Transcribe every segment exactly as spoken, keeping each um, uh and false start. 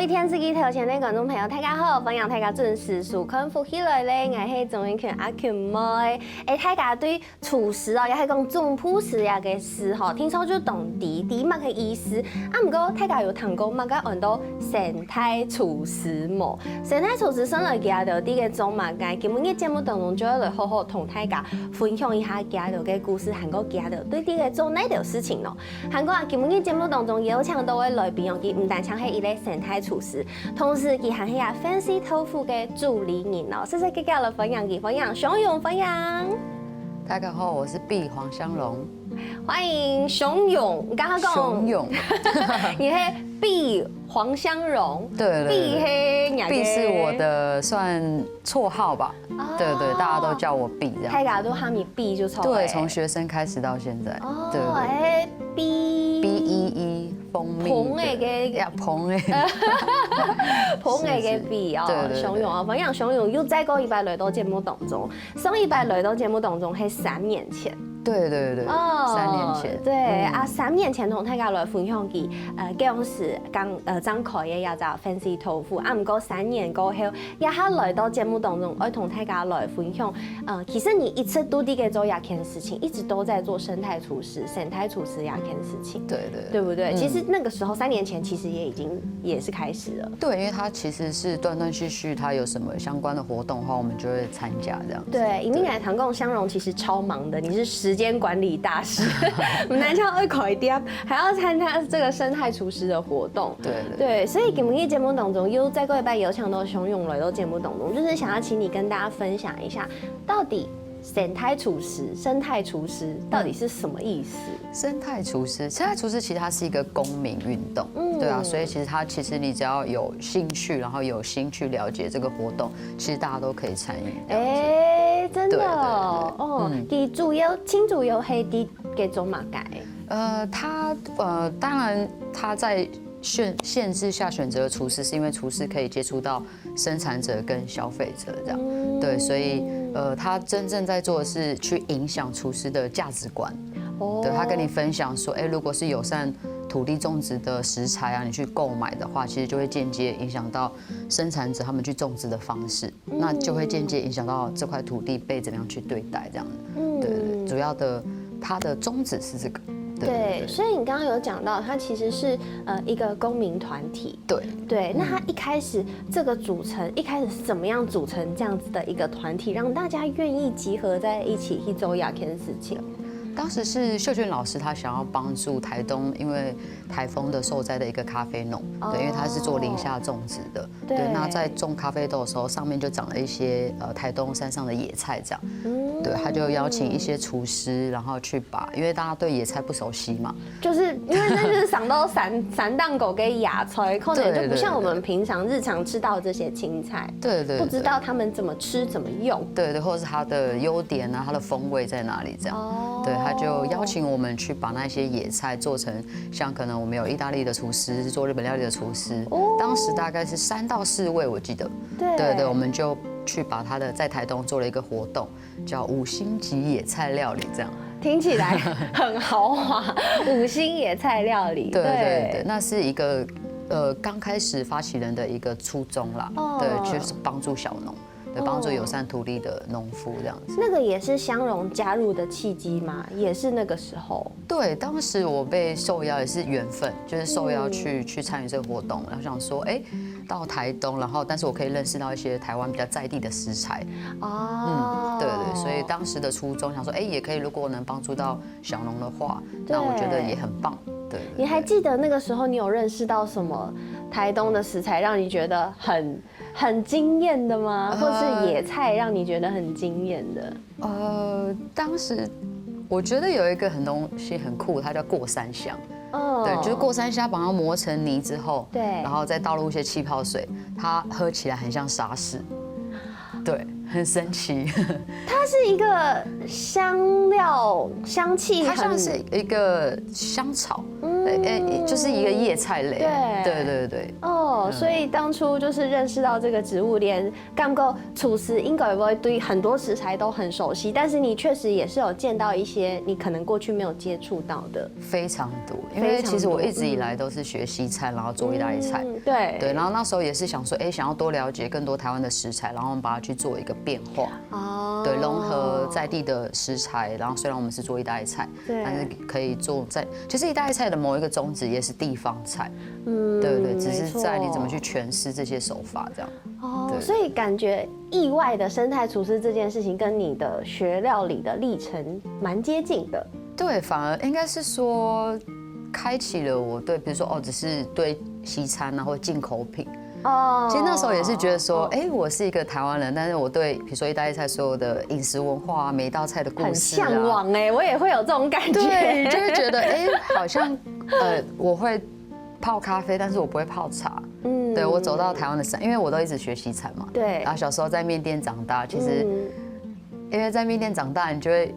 電視機頭前个觀眾朋友，大家好，歡迎大家準時收看《福氣來了》，𠊎係鍾永權阿權妹。欸，大家對廚師哦，也係講總舖師這个詞吼，聽說就當知，知麼个意思。啊，毋過大家有聽過麼个安到生態廚師無？生態廚師先來佢兜在該做麼个？今晡日節目當中就愛來好好同大家分享一下佢兜个故事，還過佢兜對在該做哪兜事情咯。 還過啊，今晡日節目當中邀請到个來賓哦，佢毋單淨係一个生態廚師，同時佢還係啊Fancy Tofu个主理人哦。細細个个來歡迎佢，歡迎松勇，歡迎。大家好，我是B黃香蓉。歡迎松勇，你剛剛講松勇，你係B黃香蓉，對對對，B係哪个，B是我的算绰號吧。对对，大家都叫我 B 这样。大家都喊你 B 就錯。对，从学生开始到现在。哦，对对哎，B B E E蜂蜜膨的个呀，膨的，膨的个是是 B 哦，对对对松勇啊，反正松勇又再過一擺來到節目當中，上一擺來到節目當中係三年前。对对对，哦，三年前。对、嗯啊，三年前同大家來分享佢，呃，該時剛呃正開个這隻Fancy Tofu，啊，毋過三年過後，也還來到節目當中，愛同大家來分享。呃，其實你一直都在該做這件事情，一直都在做生態廚師，生態廚師這件事情。对对对不对？嗯其實那個時候三年前其實也已經也是開始了。对，因为它其实是断断续续，它有什么相关的活动的话，我们就会参加这样子。对，因為來談共香蓉其實超忙的，你是時間管理大師，你難道會開店，還要參加這個生態廚師的活動？对对对，所以今晡日節目當中又再過一擺邀請到松勇來到節目當中，就是想要請你跟大家分享一下，到底生態廚師、生態廚師到底是什麼意思？生态厨师，生态厨师其实它是一个公民运动，嗯对啊，所以其实它其实你只要有兴趣，然后有心去了解这个活动，其实大家都可以参与。哎、真的对对哦，对哦，嗯佢主要，盡主要係在該做麼个？呃，它呃，当然它在限限制下选择厨师，是因为厨师可以接触到生产者跟消费者这样。对，所以呃，他真正在做的是去影响厨师的价值观。哦对，他跟你分享说，哎，如果是友善土地种植的食材啊，你去购买的话，其实就会间接影响到生产者他们去种植的方式，那就会间接影响到这块土地被怎么样去对待这样。嗯对对对，主要的它的宗旨是这个。对，所以你刚刚有讲到，它其实是呃一个公民团体。对，对，那它一开始这个组成，一开始是怎么样组成这样子的一个团体，让大家愿意集合在一起去做这件事情？当时是秀娟老师，她想要帮助台东，因为台风的受灾的一个咖啡农，对，因为他是做林下种植的，对对，那在种咖啡豆的时候，上面就长了一些呃台东山上的野菜这样，嗯对，他就邀请一些厨师，然后去把，因为大家对野菜不熟悉嘛，就是因为那就是想到三三档狗跟野菜，可能就不对对像我们平常日常吃到这些青菜，对对，不知道他们怎么吃怎么用。对对，或者是它的优点啊，它的风味在哪里这样。哦对，他就邀请我们去把那些野菜做成，像可能我们有意大利的厨师，做日本料理的厨师，哦当时大概是三到四位，我记得。对对对，我们就去把它的在台东做了一个活动，叫五星级野菜料理这样。听起来很豪华，五星野菜料理。对对对，那是一个呃刚开始发起人的一个初衷啦，哦对，就是帮助小农，对，帮助友善土地的农夫这样子。那个也是香蓉加入的契机吗？也是那个时候。对，当时我被受邀也是缘分，就是受邀去、去参与这个活动，然后想说，哎，到台东，然后但是我可以认识到一些台湾比较在地的食材，哦嗯，对对，所以当时的初衷想说，哎，也可以，如果能帮助到小农的话，那我觉得也很棒。对，对你还记得那个时候你有认识到什么台东的食材，让你觉得很很惊艳的吗？呃或是野菜让你觉得很惊艳的？呃，当时我觉得有一个很东西很酷，它叫过山香。哦对，就是过山香，把它磨成泥之后，对然后再倒入一些气泡水，它喝起来很像沙士，对，很神奇。它是一个香料香气很，它像是一个香草，嗯对，诶，就是一个叶菜类。对对对对。哦，哦，所以当初就是认识到这个植物园，感觉厨师应该会对很多食材都很熟悉，但是你确实也是有见到一些你可能过去没有接触到的。非常多，因为其实我一直以来都是学西餐，然后做意大利菜。嗯，对对，然后那时候也是想说，哎，想要多了解更多台湾的食材，然后我们把它去做一个变化。哦对，融合在地的食材，然后虽然我们是做意大利菜，对但是可以做在，其实意大利菜的某一个宗旨也是地方菜。嗯对对，只是在你怎么去没错诠释这些手法这样。哦，对所以感觉意外的生态厨师这件事情跟你的学料理的历程蛮接近的。对，反而应该是说，开启了我对，比如说哦，只是对西餐啊或进口品。哦其实那时候也是觉得说，哎、我是一个台湾人，但是我对比如说意大利菜所有的饮食文化啊，每一道菜的故很事啊，向往哎、我也会有这种感觉。对，就会觉得哎、好像呃，我会泡咖啡，但是我不会泡茶。嗯对，我走到台湾的时候，因为我都一直学西餐嘛，对然后小时候在面店长大，其实、嗯因为在面店长大，你就会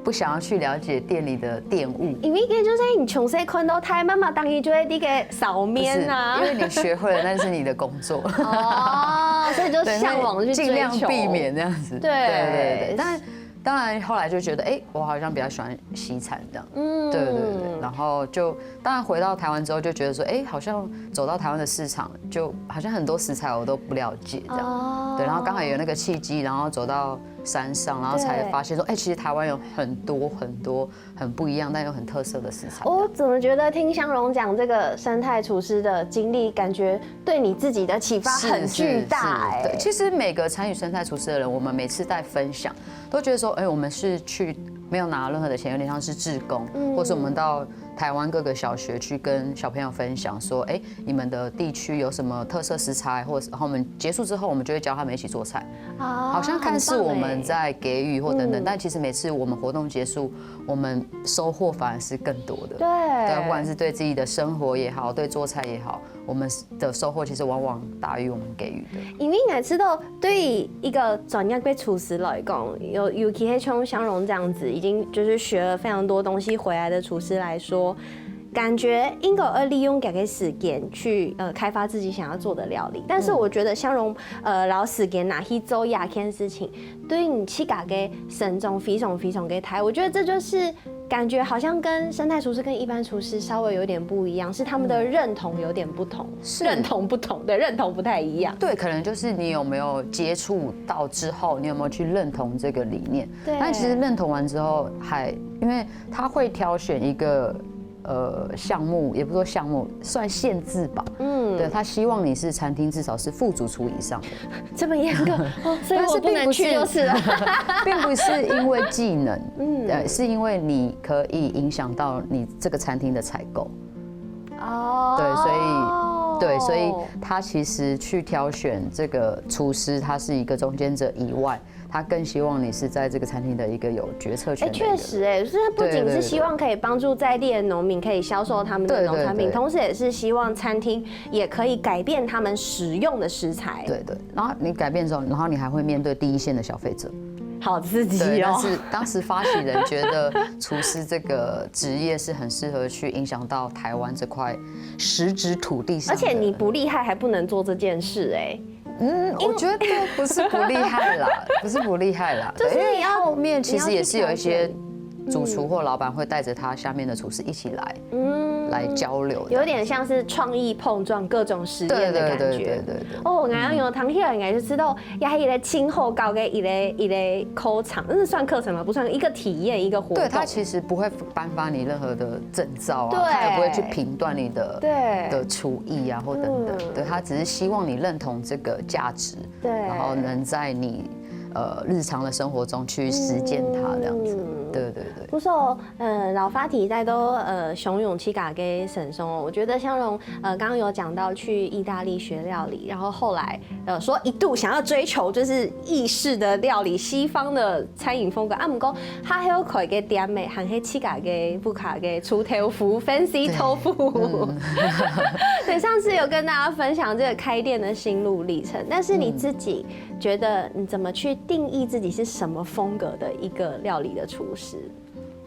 不想要去了解店里的店务。因为就是你从小看到大，妈妈当然就会那个扫面啊，不是因为你学会了，那是你的工作。哦，所以就对，向往去追求，尽量避免这样子。对对对对，但当然后来就觉得，哎、我好像比较喜欢西餐这样。嗯对对对，然后就当然回到台湾之后就觉得说，哎、好像走到台湾的市场，就好像很多食材我都不了解这样。哦对，然后刚好有那个契机，然后走到山上，然后才对发现说，哎、其实台湾有很多很多很不一样但又很特色的食材。我怎么觉得听香蓉讲这个生态厨师的经历，感觉对你自己的启发是很巨大哎、是是对，其实每个参与生态厨师的人，我们每次在分享，都觉得说，哎、我们是去没有拿任何的钱，有点像是志工，嗯或是我们到台湾各个小学去跟小朋友分享说，哎、你们的地区有什么特色食材，或者然后我们结束之后，我们就会教他们一起做菜。啊好像看似我们在给予或等等，嗯但其实每次我们活动结束，我们收获反而是更多的。对对，不管是对自己的生活也好，对做菜也好，我们的收获其实往往大于我们给予的。因为你知道，对于一个专业的厨师来讲，尤尤其是像香蓉这样子，已经就是学了非常多东西回来的厨师来说，感觉应该要利用这个时间去呃开发自己想要做的料理。但是我觉得香蓉呃老师给拿去做亚天事情，对你自家个生中非常非常个大，我觉得这就是感觉好像跟生态厨师跟一般厨师稍微有点不一样，是他们的认同有点不同，是认同不同，对，认同不太一样。对，可能就是你有没有接触到之后，你有没有去认同这个理念？对但其实认同完之后还，因为他会挑选一个呃项目，也不说项目，算限制吧。嗯对，他希望你是餐厅至少是副主厨以上的。这么严格，哦，所以但是我不能去就是了。并不是因为技能，嗯，呃，是因为你可以影响到你这个餐厅的采购。哦对，所以对，所以他其实去挑选这个厨师，他是一个中间者以外，他更希望你是在这个餐厅的一个有决策权哎，的一个人。确实哎，就是不仅是希望可以帮助在地的农民可以销售他们的农产品，对对对同时也是希望餐厅也可以改变他们使用的食材。对对，然后你改变之后，然后你还会面对第一线的消费者。好刺对，激哦！但是当时发起人觉得厨师这个职业是很适合去影响到台湾这块实质土地上的。而且你不厉害还不能做这件事哎。嗯，我觉得不是不厉害啦，不是不厉害啦，就是对因为你要后面其实也是有一些你要去挑选主厨或老板会带着他下面的厨师一起来，嗯来交流的。有点像是创意碰撞各种实验的感觉。对对对对对对。哦，我刚刚有听起来应该就知道，呀，一个青后高的一个一个课程，那是算课程吗？不算，一个体验，一个活动。对，他其实不会颁发你任何的证照啊，对他也不会去评断你的对的厨艺啊或等等。嗯对，他只是希望你认同这个价值，对然后能在你呃日常的生活中去实践它这样子。嗯对对对。不错，呃，老发体在都呃，熊勇气嘎给沈松哦。我觉得香蓉呃，刚刚有讲到去意大利学料理，然后后来呃，说一度想要追求就是意式的料理，西方的餐饮风格。啊，毋过他还有开个店诶，还是自家个不卡个出豆腐，fancy 豆腐。对，上次有跟大家分享这个开店的心路历程，但是你自己觉得你怎么去定义自己是什么风格的一个料理的厨师？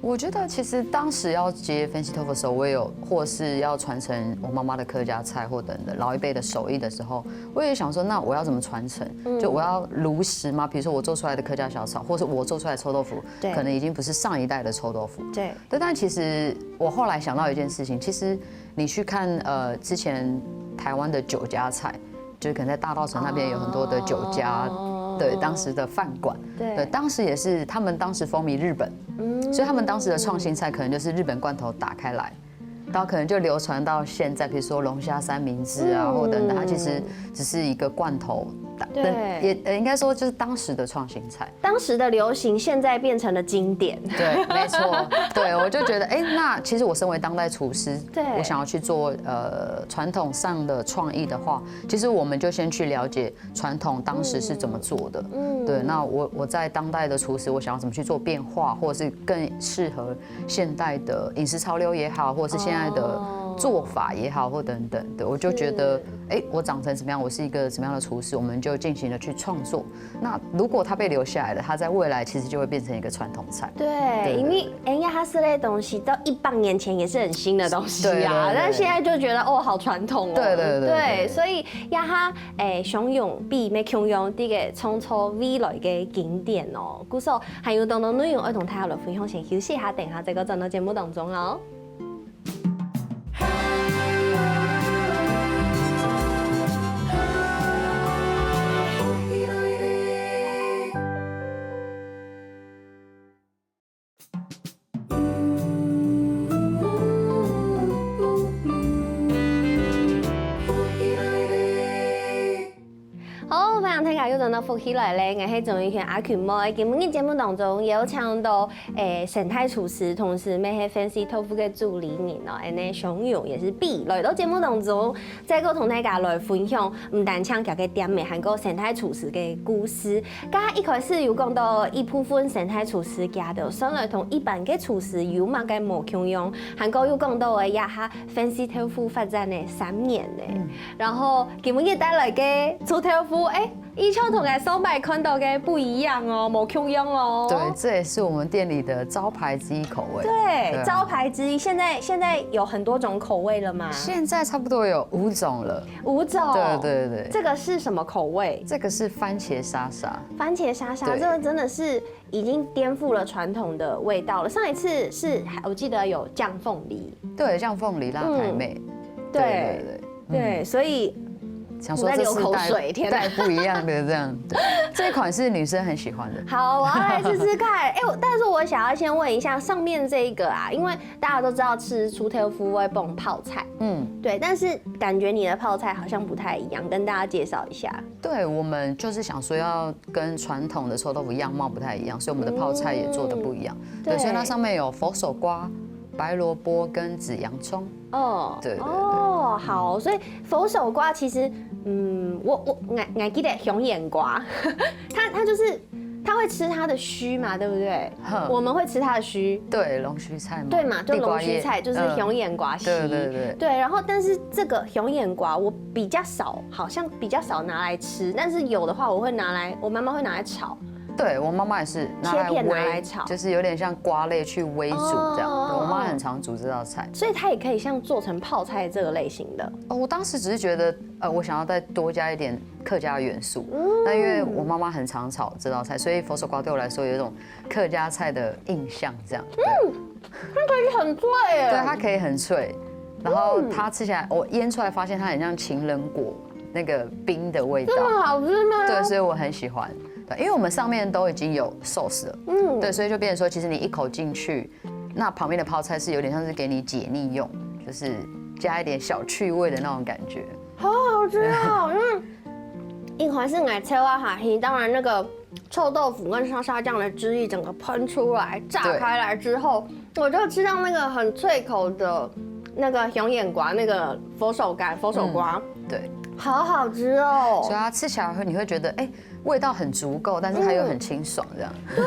我觉得其实当时要接 Fancy Tofu 的时候，我也有或是要传承我妈妈的客家菜或等等老一辈的手艺的时候，我也想说，那我要怎么传承？就我要炉石吗？比如说我做出来的客家小炒，或是我做出来的臭豆腐，对可能已经不是上一代的臭豆腐。对，对，但其实我后来想到一件事情，其实你去看呃之前台湾的酒家菜，就是可能在大稻埕那边有很多的酒家，哦对，当时的饭馆，对对，当时也是他们当时风靡日本，所以他们当时的创新菜可能就是日本罐头打开来。然后可能就流传到现在，比如说龙虾三明治啊，嗯或等等，它其实只是一个罐头打，对等也呃，应该说就是当时的创新菜。当时的流行，现在变成了经典。对，没错，对，我就觉得，哎、那其实我身为当代厨师，对我想要去做呃传统上的创意的话，其实我们就先去了解传统当时是怎么做的。嗯对，那我我在当代的厨师，我想要怎么去做变化，或者是更适合现代的饮食潮流也好，或者是现在的哦做法也好，或等等。对，我就觉得是，哎、我长成什么样，我是一个什么样的厨师，我们就进行了去创作。那如果它被留下来了，它在未来其实就会变成一个传统菜。对，对因为哎呀，它是类东西，到一百年前也是很新的东西啊，对对对但现在就觉得哦，好传统哦。对对对对所以呀哈，哎，雄勇比没雄勇，这个创造未来的经典哦。故所还有当多内容要同大家来分享，先休息一下，等一下再过转到节目当中哦。好，欢迎大家又轉到福氣來了，𠊎係鍾玉軒阿群妹。今晡日節目當中邀請到誒生態廚師，同時乜係 Fancy Tofu 个主理人哦，恁呢雄勇也是比來到節目當中，再過同大家來分享，毋單淨佢个店名，還過生態廚師个故事。剛剛一開始有講到一部分生態廚師佢兜算來同一般个廚師有麼个無共樣，還過有講到个這下 Fancy Tofu 發展了三年呢，然後今晡日帶來个臭豆腐，誒， 依舊同𠊎上擺看到个不一樣哦，無共樣哦。对，这也是我们店里的招牌之一口味。对，对啊招牌之一。现在现在有很多种口味了吗？现在差不多有五种了。五种。对对对，这个是什么口味？这个是番茄沙沙。番茄沙沙，对这个真的是已经颠覆了传统的味道了。上一次是我记得有酱凤梨，对，酱凤梨辣台妹。对对对对，对，所以想说这是我在流口带水天哪带不一样的这样。对，这一款是女生很喜欢的。好，我要来试试看。哎、我但是我想要先问一下，上面这一个啊，因为大家都知道吃臭豆腐会放泡菜，嗯，对，但是感觉你的泡菜好像不太一样，跟大家介绍一下。对，我们就是想说要跟传统的臭豆腐样貌不太一样，所以我们的泡菜也做的不一样。对，对所以它上面有佛手瓜、白萝卜跟紫洋葱。哦，对对对哦，好，所以佛手瓜其实，嗯，我我我我记得雄眼瓜，它它就是它会吃它的须嘛，对不对？哼我们会吃它的须，对，龙须菜嘛，对嘛，就地瓜叶龙须菜，就是嗯雄眼瓜须。对对对对，然后但是这个雄眼瓜我比较少，好像比较少拿来吃，但是有的话我会拿来，我妈妈会拿来炒，对我妈妈也是拿来切片拿来煨，炒就是有点像瓜类去煨煮这样。哦对我妈很常煮这道菜。所以它也可以像做成泡菜这个类型的。哦，我当时只是觉得，呃，我想要再多加一点客家元素。嗯那因为我妈妈很常炒这道菜，所以佛手瓜对我来说有一种客家菜的印象，这样。对，它可以很脆耶，对，它可以很脆，然后它吃起来，我腌出来发现它很像情人果那个冰的味道。这么好吃吗？对，所以我很喜欢。对，因为我们上面都已经有 sauce 了，嗯，对，所以就变成说，其实你一口进去，那旁边的泡菜是有点像是给你解腻用，就是加一点小趣味的那种感觉。好好吃哦，因为一开始我吃啊哈，当然那个臭豆腐跟沙沙酱的汁液整个喷出来、炸开来之后，我就吃到那个很脆口的那个雄眼瓜，那个佛手柑、佛手瓜，对，好好吃哦所以。它吃起来会，你会觉得，哎、味道很足够，但是它又很清爽，这样。对，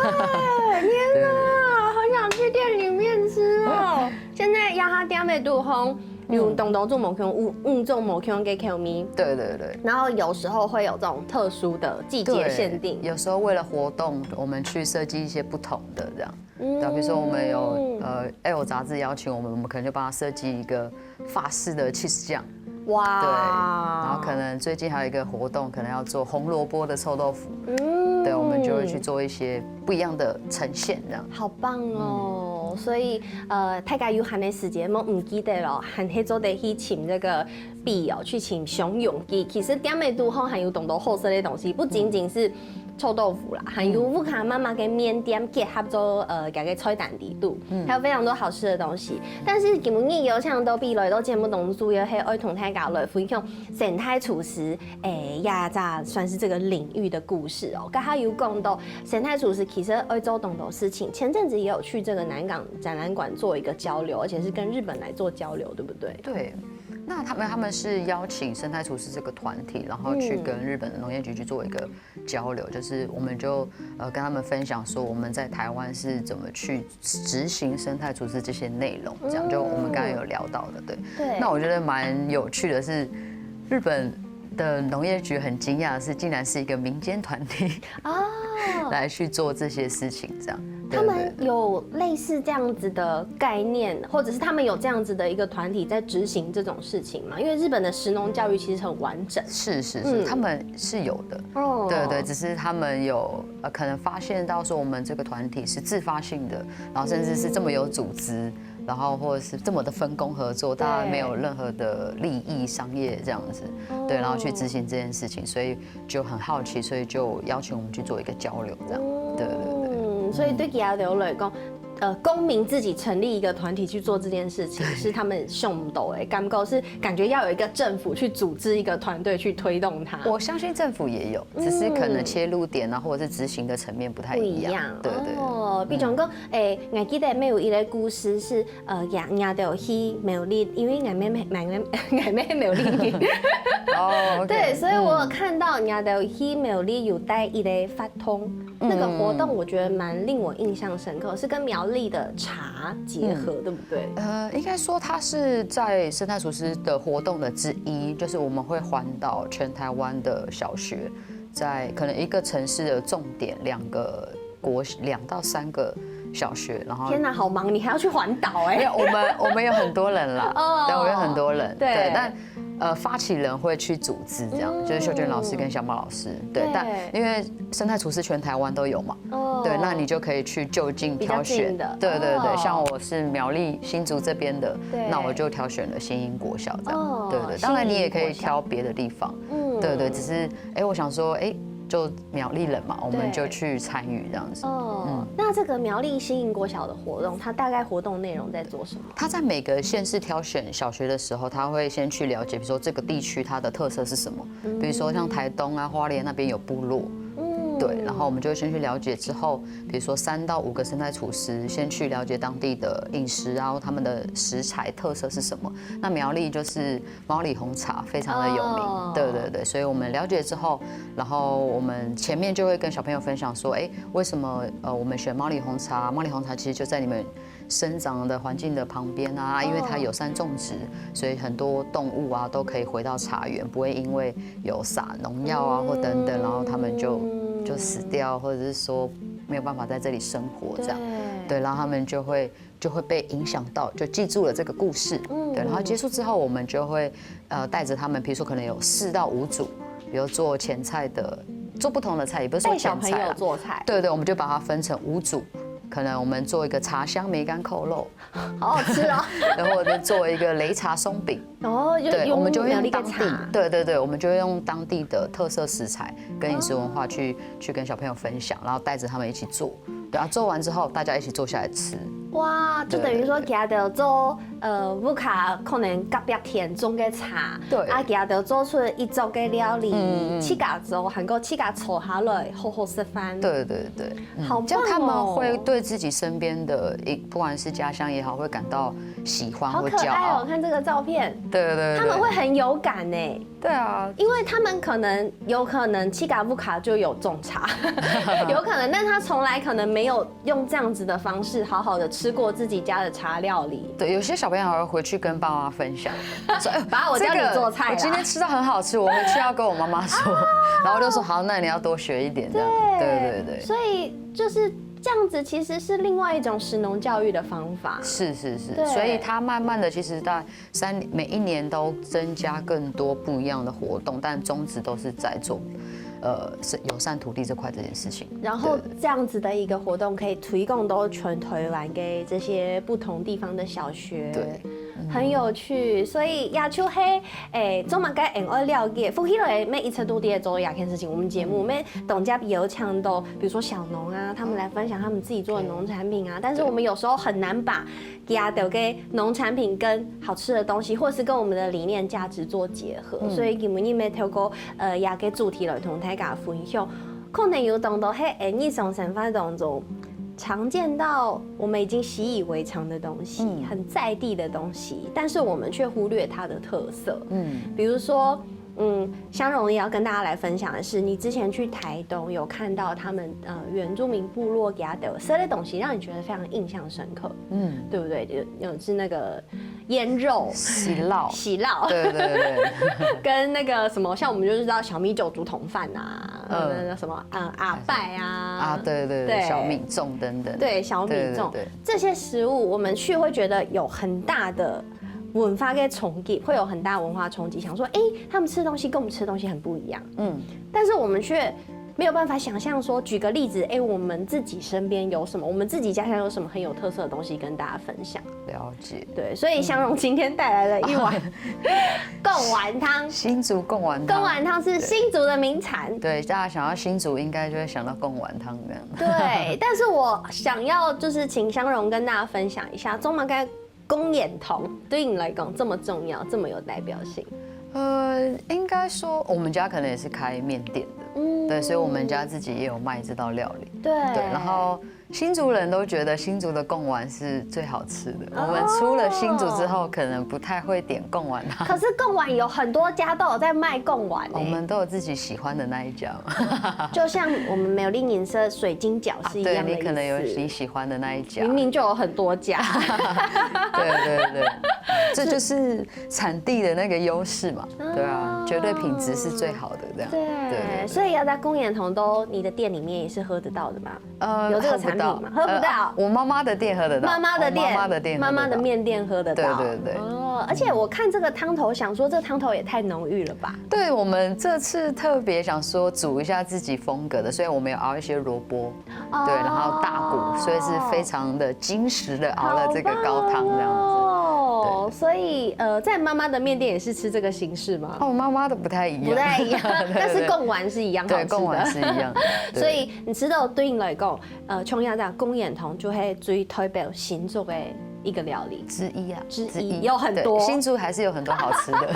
天哪，好想去店里面吃哦！现在呀哈店的肚烘，有當多種無共，有五種無共个口味。對對對。然後有時候會有這種特殊的季節限定。對，有時候為了活動，我們去設計一些不同的這樣。嗯。對，比如說我們有，呃，Elle雜誌邀請我們，我們可能就幫他設計一個法式的cheese醬。哇。對，然後可能最近還有一個活動，可能要做紅蘿蔔的臭豆腐。嗯。對，我們就會去做一些不一樣的呈現，這樣。好棒哦！所以，呃，大家有閒个時節，莫毋記得咯，還係做得去尋這個Bee哦，去尋松永記。其實店仔肚項還有當多好食个東西，不僅僅是臭豆腐啦，還有屋下媽媽个麵店結合做，呃，這個菜單裡肚，還有非常多好吃的東西。但是今晡日邀請到Bee來到節目當中，主要係愛同大家來分享生態廚師，誒，這隻算是這個領域的故事哦。剛剛有講到生態廚師其實愛做當多事情，前陣子也有去這個南港展覽館做一個交流，而且是跟日本來做交流，對不對？對，那他們，他們是邀請生態廚師這個團體，然後去跟日本的農業局去做一個交流，就是我們就，呃，跟他們分享說我們在台灣是怎麼去執行生態廚師這些內容，這樣就我們剛剛有聊到的，對。對。那我覺得蠻有趣的是，日本的農業局很驚訝的是，竟然是一個民間團體哦。來去做這些事情，這樣。他們有類似這樣子的概念，或者是他們有這樣子的一個團體在執行這種事情嗎？因為日本的食農教育其實很完整。是是是，嗯。他們是有的。哦。對對，只是他們有，呃，可能發現到說我們這個團體是自發性的，然後甚至是這麼有組織，然後或者是這麼的分工合作，對。大家沒有任何的利益、商業這樣子，哦。對，然後去執行這件事情，所以就很好奇，所以就邀請我們去做一個交流，這樣。對對對。嗯，所以對佢兜來講，呃，公民自己成立一個團體去做這件事情，是他們想不到的，感覺是感覺要有一個政府去組織一個團隊去推動它。我相信政府也有，只是可能切入點啊，或者是執行的層面不太一樣。不一樣。對對對。哦，比如講，誒，𠊎記得乜有一個故事是，呃，𠊎，𠊎兜去苗栗，因為𠊎乜，𠊎乜，𠊎乜苗栗人。哦，OK。對，所以我有看到𠊎兜去苗栗有帶一個法通，那個活動我覺得蠻令我印象深刻，是跟苗栗的茶結合，對不對？呃，應該說它是在生態廚師的活動的之一，就是我們會環島全台灣的小學，在可能一個城市的重點，兩個國，兩到三個小學，然後天哪，好忙，你還要去環島欸。沒有，我們，我們有很多人啦，哦，對，我們有很多人，對。對，但，呃，發起人會去組織這樣，嗯。就是秀娟老師跟小马老師，對，对。但因为生态厨师全台湾都有嘛，哦。对，那你就可以去就近挑选。比较近的。对对对，哦。像我是苗栗新竹这边的，对。那我就挑选了新英国小这样。哦，对对，当然你也可以挑别的地方。新英国小。嗯。对对，只是，哎，我想说，哎，就苗栗人嘛，我们就去参与这样子。对。哦，嗯。那这个苗栗新英国小的活动，它大概活动内容在做什么？ 他在每个县市挑选小学的时候，他会先去了解，比如说这个地区它的特色是什么，嗯。比如说像台东啊、花莲那边有部落，嗯。对，然后我们就会先去了解之后，比如说三到五个生态厨师，先去了解当地的饮食啊，他们的食材特色是什么。那苗栗就是毛里红茶非常的有名，哦。对对对，所以我们了解之后，然后我们前面就会跟小朋友分享说，哎，为什么，呃，我们选毛里红茶？毛里红茶其实就在你们生长的环境的旁边啊，因为它友善种植，哦。所以很多动物啊都可以回到茶园，不会因为有撒农药啊或等等，嗯。然后它们就，就死掉，或者是说没有办法在这里生活这样。对。对，然后它们就会，就会被影响到，就记住了这个故事。嗯。对，然后结束之后，我们就会，呃，带着它们，比如说可能有四到五组，比如做前菜的，做不同的菜，也不是说前菜啦。带小朋友做菜。对对，我们就把它分成五组，可能我们做一个茶香梅干扣肉，好好吃哦。然后我就做一个擂茶松饼。哦，就对，我们就会用当地，用苗栗个茶。对对对，我们就会用当地的特色食材跟饮食文化去，去跟小朋友分享，然后带着他们一起做。对啊，做完之后大家一起坐下来吃。哇，就等于说，对对对。佢兜做，呃，屋下可能隔壁田种个茶，对。啊，佢兜做出一桌个料理，嗯嗯嗯。自家做，还过自家坐下来好好食饭。对对对。 嗯，好棒哦。这样他们会对自己身边的一，不管是家乡也好，会感到喜欢或骄傲。好可爱哦，看这个照片。对对对。他们会很有感欸。对啊。因为他们可能，有可能自家屋下就有种茶，有可能，但他从来可能没有用这样子的方式好好地吃过自己家的茶料理。对，有些小朋友还会回去跟爸妈分享，说：“哎，把我教你做菜啦。”这个我今天吃到很好吃，我回去要跟我妈妈说。然后就说：“好，那你要多学一点。”这样，对对对。所以就是这样子，其实是另外一种食农教育的方法。是是是，对。所以他慢慢的，其实在三每一年都增加更多不一样的活动，但宗旨都是在做，呃，是友善土地这块这件事情。然后这样子的一个活动可以推广到全台湾给这些不同地方的小学。对，很有趣。所以也就係，诶，做么个很愛了解，福氣來每一次都在做这件事情。我们节目每当接邀请到，比如说小农啊，他们来分享他们自己做的农产品啊。但是我们有时候很难把 佢个农产品跟好吃的东西，或是跟我们的理念价值做结合。所以今日乜透过呃，佢个主题来同大家分享，可能有当多係日常生活当中常见到我们已经习以为常的东西，很在地的东西，但是我们却忽略它的特色。嗯，比如说，嗯，香容也要跟大家来分享的是，你之前去台东有看到他们呃原住民部落佢个特色的东西，让你觉得非常印象深刻，嗯，对不对？有有是那个腌肉、喜酪，喜酪，对对对，跟那个什么，像我们就是知道小米酒竹筒饭啊，嗯，那个什么啊阿拜啊，啊对对对，小米粽等等，对小米粽这些食物，我们去会觉得有很大的文化跟冲击，会有很大文化冲击，想说，哎，他们吃的东西跟我们吃的东西很不一样，嗯，但是我们却没有办法想象说，举个例子，哎，我们自己身边有什么，我们自己家乡有什么很有特色的东西跟大家分享。了解。对，所以香容今天带来了一碗贡丸汤。新竹贡丸汤，贡丸汤是新竹的名产。对，大家想到新竹，应该就会想到贡丸汤这样。对，但是我想要就是请香容跟大家分享一下，中马该公眼同对你来讲这么重要，这么有代表性。呃，应该说我们家可能也是开面店的，嗯，对，所以我们家自己也有卖这道料理。对，对，然后新竹人都觉得新竹的贡丸是最好吃的。我们出了新竹之后，可能不太会点贡丸汤。可是贡丸有很多家都有在卖贡丸，我们都有自己喜欢的那一家嘛。就像我们苗栗银色水晶饺是一样的意思。对，你可能有你喜欢的那一家。明明就有很多家。对对对，这就是产地的那个优势嘛。对啊，绝对品质是最好的这样。对，所以要在公园同都，你的店里面也是喝得到的嘛。 呃，有这个产品吗？喝不到。我妈妈的店喝得到，妈妈的店，妈妈的店，妈妈的面店喝得到。对对对。哦，而且我看这个汤头，想说这汤头也太浓郁了吧？对，我们这次特别想说煮一下自己风格的，所以我们有熬一些萝卜，对，然后大骨，所以是非常的精实的熬了这个高汤这样子。哦，所以呃，在妈妈的面店也是吃这个形式吗？哦，妈妈的不太一样，不太一样，但是贡丸是一样好吃的。对，贡丸是一样。所以你吃到对你来讲， 呃，像这样貢丸汤就系最代表新竹的一个料理之一啊，之一，有很多。新竹还是有很多好吃的。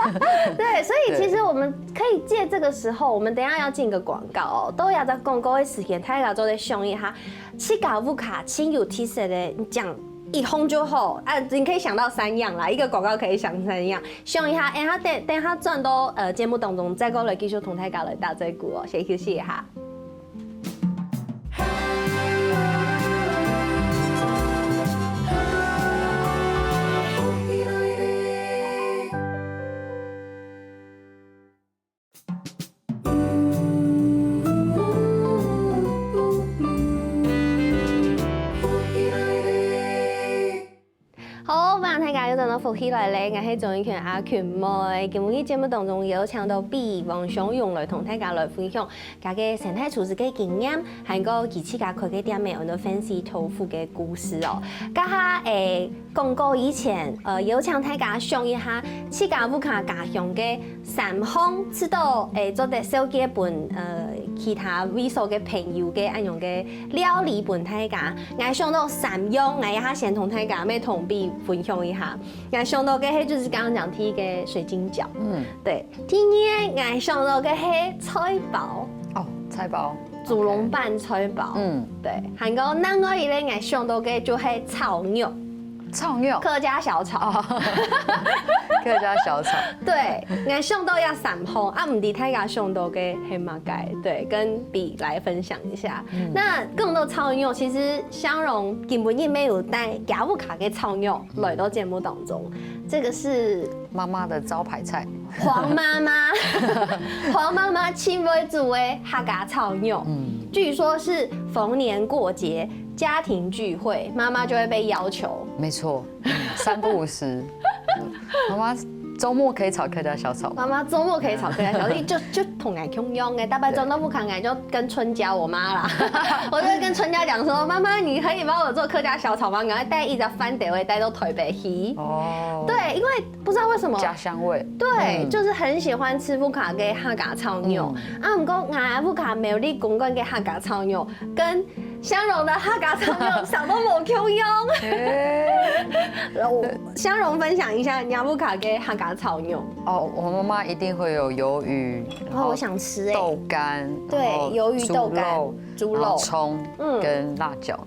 对，所以其实我们可以借这个时候，我们等一下要进个广告哦，都要在广告的时间，大家做得想一下，自家屋下真有特色的，你讲一項就好啊，你可以想到三样啦，一个广告可以想三样，想一下，等下等等下转到呃节目当中，再过来继续同大家来打嘴鼓哦，先休息一下。 好，欢迎大家又转到福气来了，我是钟玉泉阿群妹。今日节目当中邀请到B王香容来同大家来分享佢个生态厨师个经验，还有佢自家开个店名安到Fancy Tofu个故事哦。这下诶，广告以前，呃，邀请大家想一下，自家屋下家乡个三項，知道诶，做得紹介分呃其他位所个朋友个恁样个料理分大家。 𠊎想到三樣，𠊎這下先同大家乜同步分享一下。𠊎想到个係，就是剛剛講第一个水晶餃，嗯，對。第二个，𠊎想到个係菜包，哦，菜包，豬籠粄菜包，嗯，對。還有另外一个，𠊎想到个就係炒肉。炒肉，客家小炒。客家小炒。對，𠊎想到這三項，啊，毋知大家想到个係麼个？對，跟比來分享一下。那講到炒肉，其實香蓉今晡日也有帶佢屋下个炒肉來到節目當中，這個是媽媽的招牌菜。黃媽媽，黃媽媽盡會煮个客家炒肉，嗯，據說是逢年過節、家庭聚會，媽媽就會被要求。沒錯，嗯，三不五時，媽媽週末可以炒客家小炒嗎？媽媽週末可以炒客家小炒，就就同𠊎共樣个，大概週末可能就跟春嬌我媽啦，我就會跟春嬌講說，媽媽，你可以幫我做客家小炒嗎？然後帶一隻飯碟仔帶到台北去。哦，對，因為不知道為什麼，家鄉味。對，嗯就是很喜歡吃屋下个客家炒肉。啊，毋過𠊎屋下苗栗公館个客家炒肉，跟香蓉的客家炒肉想到無共樣。哎，然後香蓉分享一下你屋下个客家炒肉。哦，我媽媽一定會有魷魚，然後我想吃欸豆干，對，然後魷魚豆干豬肉、豬肉然後蔥嗯跟辣椒。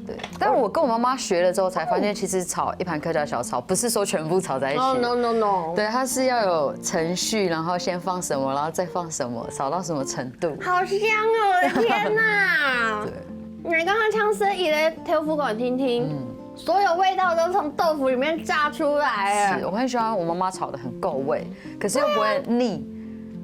对，但我跟我妈妈学了之后才发现，其实炒一盘客家小炒不是说全部炒在一起。 Oh no no no！对，它是要有程序，然后先放什么，然后再放什么，炒到什么程度。好香哦！我的天哪！对，你刚刚像是一个豆腐给我听听，嗯，所有味道都从豆腐里面炸出来了。是我很喜欢我妈妈炒的很够味，可是又不会腻，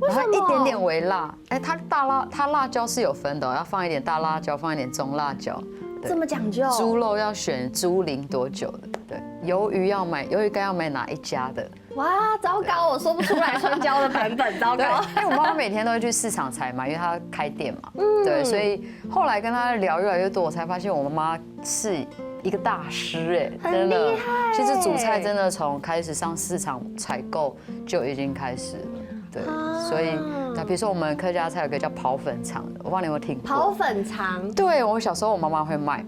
然后一点点微辣。哎，它大辣，它辣椒是有分的哦，要放一点大辣椒，放一点中辣椒。对这么讲究？猪肉要选猪龄多久的？对，鱿鱼要买，鱿鱼干要买哪一家的？哇，糟糕，我说不出来春娇的版本，糟对，糕。因为我妈妈每天都会去市场采买，因为她开店嘛。对，所以后来跟她聊越来越多，我才发现我妈妈是一个大师哎、很真的厉害。其实煮菜真的从开始上市场采购就已经开始了。对，啊所以那比如说我们客家菜有个叫跑粉肠的，我不知道你有没有听过。跑粉肠对，我小时候我妈妈会卖，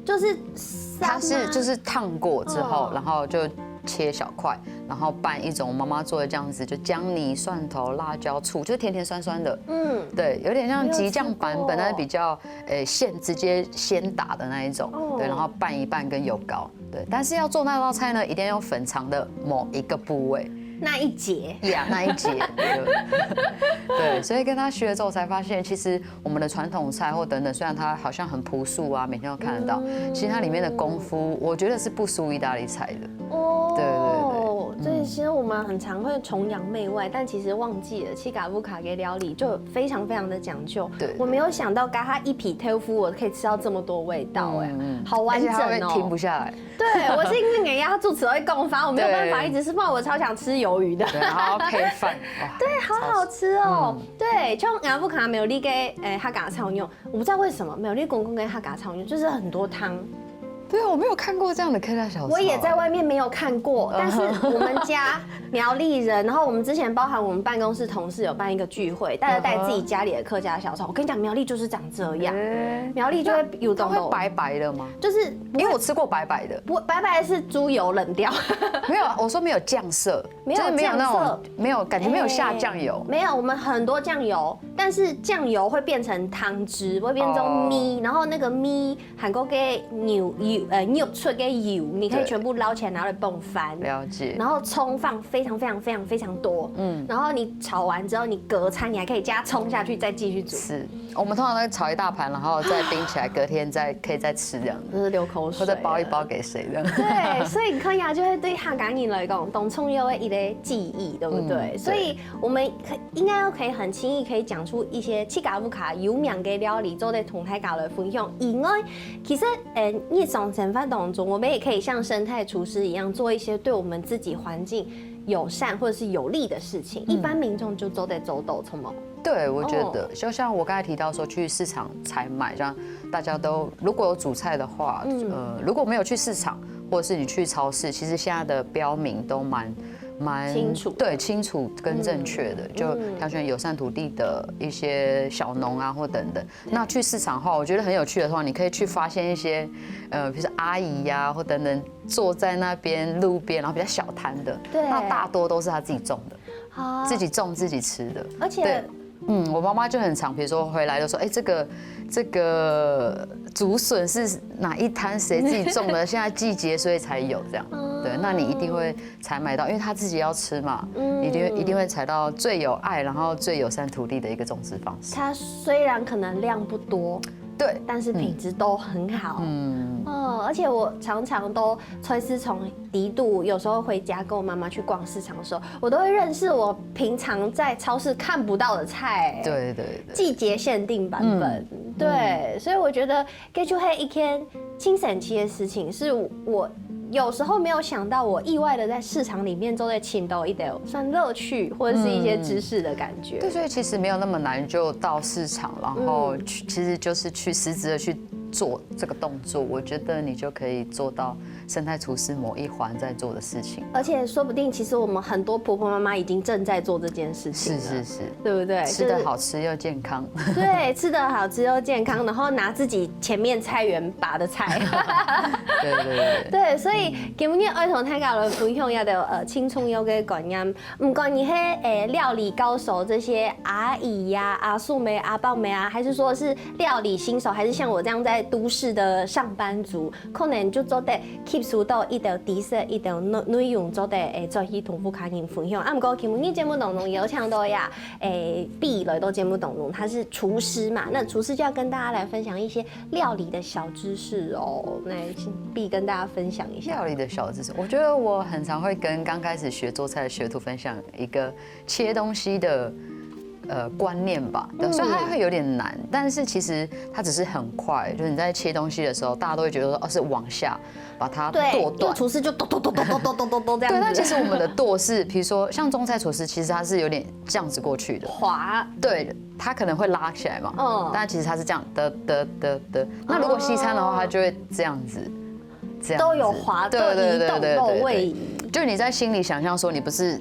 就是它是就是烫过之后，嗯然后就切小块，然后拌一种我妈妈做的酱汁，就姜泥、蒜头、辣椒、醋，就是甜甜酸酸的。嗯，对，有点像激酱版本，没有吃过但是比较呃现直接现打的那一种。哦对，然后拌一拌跟油膏。对，但是要做那道菜呢，一定要用粉肠的某一个部位。那一节 Yeah，那一节。对，对，所以跟她学了之后才发现，其实我们的传统菜或等等，虽然它好像很朴素啊，每天都看得到，其实它里面的功夫，我觉得是不输意大利菜的。哦，对对对所以其实我们很常会崇洋媚外，但其实忘记了，去嘎布卡给料理就非常非常的讲究。对我没有想到，嘎哈一皮豆腐，我可以吃到这么多味道，哎，嗯嗯好完整而且它会停哦不。下来。对，我是因为给压住词会共发，我没有办法对一直吃，不然我超想吃鱿鱼的。对，然后配饭，哇，对，好好吃哦。嗯对，像阿布卡没有你给诶哈嘎超用，我不知道为什么没有你公公跟哈嘎超用，就是很多汤。对，我没有看过这样的客家小吃。我也在外面没有看过，但是我们家苗栗人，然后我们之前包含我们办公室同事有办一个聚会，大家带自己家里的客家小炒。我跟你讲，苗栗就是长这样，哎苗栗就会有它懂懂，会白白的吗？就是因为我吃过白白的，不白白是猪油冷掉。没有，我说没有酱色，没有就是没有那种酱色没有感觉没有下酱油。没有，我们很多酱油，但是酱油会变成汤汁，会变成哦米，然后那个米还有个牛油，呃，牛出个油，你可以对全部捞起来拿来拌饭。了解。然后葱放非常非常非常非常多，嗯，然后你炒完之后，你隔餐你还可以加葱下去，再继续煮，是，我们通常都会炒一大盘，然后再冰起来，隔天再可以再吃这样子，就是流口水，或者包一包。给谁这样。对，所以你看呀，就会对哈嘎人来讲，当重要的一个记忆，对不对？嗯所以我们可应该要可以很轻易可以讲出一些七嘎布卡有名的料理，做在同台搞的分享以外，其实，呃，日常生活当中，我们也可以像生态厨师一样，做一些对我们自己环境友善或者是有利的事情。一般民众就做得做到，什么？对，我觉哦得就像我刚才提到说，去市场采买，像大家都如果有煮菜的话，嗯呃，如果没有去市场，或者是你去超市，其实现在的标明都蛮蛮清楚的对，清楚跟正确的，就挑选友善土地的一些小农啊或等等。那去市场的话，我觉得很有趣的话，你可以去发现一些，呃，比如说阿姨呀、或等等坐在那边路边，然后比较小摊的，对那大多都是他自己种的，啊自己种自己吃的，而且对嗯，我妈妈就很常，比如说回来就说，哎，这个这个竹笋是哪一摊谁自己种的？现在季节，所以才有这样。对，那你一定会采买到，因为她自己要吃嘛，一定一定会采到最有爱，然后最友善土地的一个种植方式。它虽然可能量不多，对，但是品质都很好。嗯，哦，而且我常常都菜市场底肚，有时候回家跟我妈妈去逛市场的时候，我都会认识我平常在超市看不到的菜。对对对，季节限定版本。对，所以我觉得 这就系一件挺神奇的事情，是我有时候没有想到，我意外的在市场里面都会寻到一点算乐趣或者是一些知识的感觉。对，所以其实没有那么难，就到市场，然后去，其实就是去实质的去做这个动作，我觉得你就可以做到生态厨师某一环在做的事情。而且说不定，其实我们很多婆婆妈妈已经正在做这件事情了，是是是，对不对？吃的好吃又健康。对，吃的好吃又健康，然后拿自己前面菜园拔的菜。对对对。对，所以今日愛同大家來分享一个呃，輕鬆有个概念。毋管你係誒料理高手，這些阿姨呀、阿叔姆、阿伯姆啊，還是說是料理新手，還是像我這樣在都市的上班族，可能就做得吸收到一條知識、一條內內容，做得誒再去同屋下人分享。啊，毋過今日節目當中邀請到呀，誒 B來到節目當中，他是廚師嘛，那廚師就要跟大家來分享一些料理的小知识哦。那请 B 跟大家分享一下。料理的小知识，我觉得我很常会跟刚开始学做菜的学徒分享一个切东西的呃观念吧。对，虽然它会有点难，但是其实它只是很快，就是你在切东西的时候，大家都会觉得说，哦，是往下把它对，剁断。厨师就剁剁剁剁剁剁剁剁这样子。对，但其实我们的剁是，比如说像中菜厨师，其实它是有点这样子过去的。滑，对，它可能会拉起来嘛，嗯但其实它是这样的的的的。那如果西餐的话，它就会这样子，这样子都有滑，对都移动，对对对对都有位对。移。就你在心里想象说你不是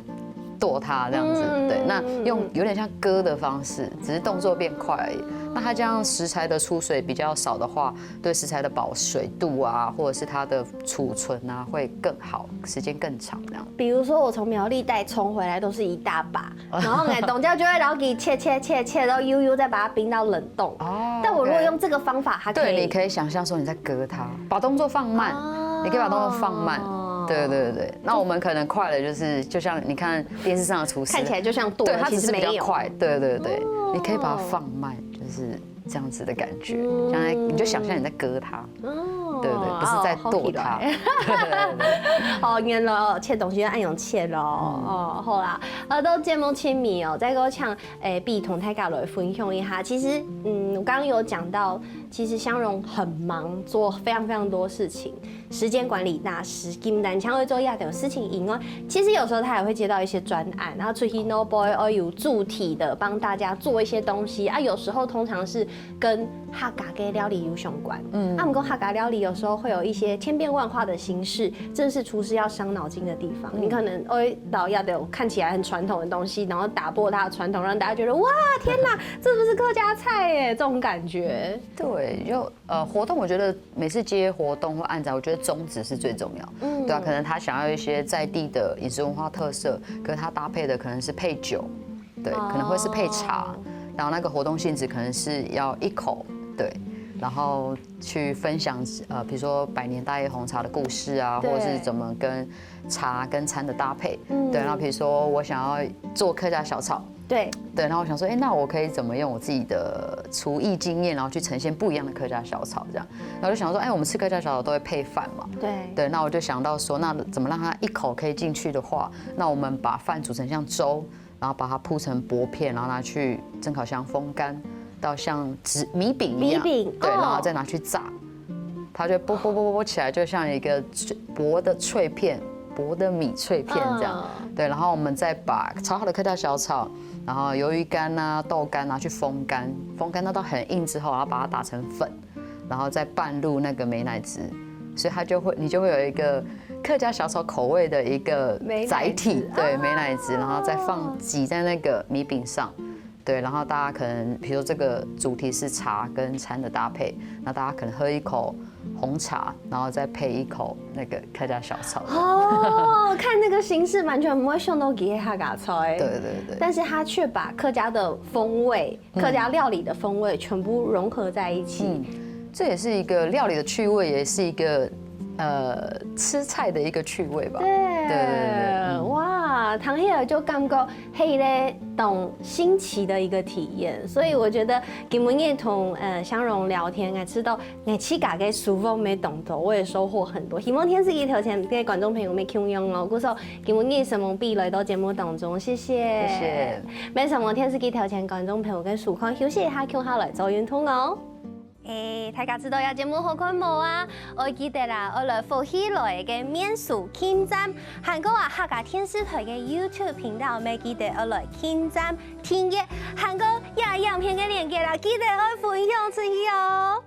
剁它这样子，嗯对，那用有点像割的方式，只是动作变快而已。那它这样食材的出水比较少的话，对食材的保水度啊，或者是它的储存啊会更好，时间更长这样。比如说我从苗栗带葱回来都是一大把，然后呢，董教就会然后给切切切切，然后悠悠再把它冰到冷冻。哦但我如果用这个方法，它可以对，你可以想象说你在割它，把动作放慢，哦你可以把动作放慢。对对对对，那我们可能快了，就是就像你看电视上的厨师，看起来就像剁了，对，它只是比其实没有。较快，对对对，哦你可以把它放慢，就是这样子的感觉，将来你就想象你在割它，哦对对，不是在剁它。哦，好奇怪。哦，原来哦，切东西要按样切咯。哦，好啦，呃，都节目亲密哦，再给我抢，诶，B同大家来分享一下。其实，嗯，我刚刚有讲到，其实香蓉很忙，做非常非常多事情。时间管理大师，金丹强会做一样的事情以外，其实有时候他也会接到一些专案，然后出去 no boy 哦有助体的帮大家做一些东西啊。有时候通常是跟客家个料理有相关，嗯，啊，不过客家料理有时候会有一些千变万化的形式，这是厨师要伤脑筋的地方。你可能会老要的看起来很传统的东西，然后打破它的传统，让大家觉得哇，天哪，这不是客家菜耶，这种感觉。对，就呃活动，我觉得每次接活动或案子啊，我觉得宗旨是最重要。嗯，对啊，可能他想要一些在地的饮食文化特色，可是他搭配的可能是配酒，对，可能会是配茶，然后那个活动性质可能是要一口，对，然后去分享呃，比如说百年大叶红茶的故事啊，对或者是怎么跟茶跟餐的搭配，对，然后比如说我想要做客家小炒，对，对，然后我想说，哎，那我可以怎么用我自己的厨艺经验，然后去呈现不一样的客家小炒这样，然后就想说，哎，我们吃客家小炒都会配饭嘛，对，对，那我就想到说，那怎么让它一口可以进去的话，那我们把饭煮成像粥，然后把它铺成薄片，然后拿去蒸烤箱风干，到像纸米饼一样，米饼对，哦然后再拿去炸，它就啵啵啵啵啵起来，就像一个薄的脆片，薄的米脆片这样。嗯对，然后我们再把炒好的客家小炒，然后鱿鱼干啊、豆干拿去风干，风干到到很硬之后，然后把它打成粉，然后再拌入那个美乃滋，所以它就会，你就会有一个客家小炒口味的一个美乃滋载体，对，哦美乃滋，然后再放挤在那个米饼上。对，然后大家可能，比如说这个主题是茶跟餐的搭配，那大家可能喝一口红茶，然后再配一口那个客家小炒。哦，看那个形式完全不会想到佢係客家菜，对对对，但是他却把客家的风味、客家料理的风味全部融合在一起。嗯，这也是一个料理的趣味，也是一个呃吃菜的一个趣味吧。对，对对对嗯哇，听起来就感觉係一个當新奇的一个体验，所以我觉得今晡日同呃香蓉聊天，𠊎知道𠊎自家个收穫乜當多，我也收获很多。希望電視機頭前个觀眾朋友乜共樣哦。故所今晡日承蒙比來到節目當中，謝謝。谢谢。乜承蒙電視機頭前觀眾朋友个收看，休息一下，共下來做運動哦。 誒，大家知道這節目好看無啊？愛記得啦，愛來福氣來个面書撳讚，還過啊客家電視台个YouTube頻道，乜記得愛來撳讚訂閱，還過這影片个連結啦，記得愛分享出去哦。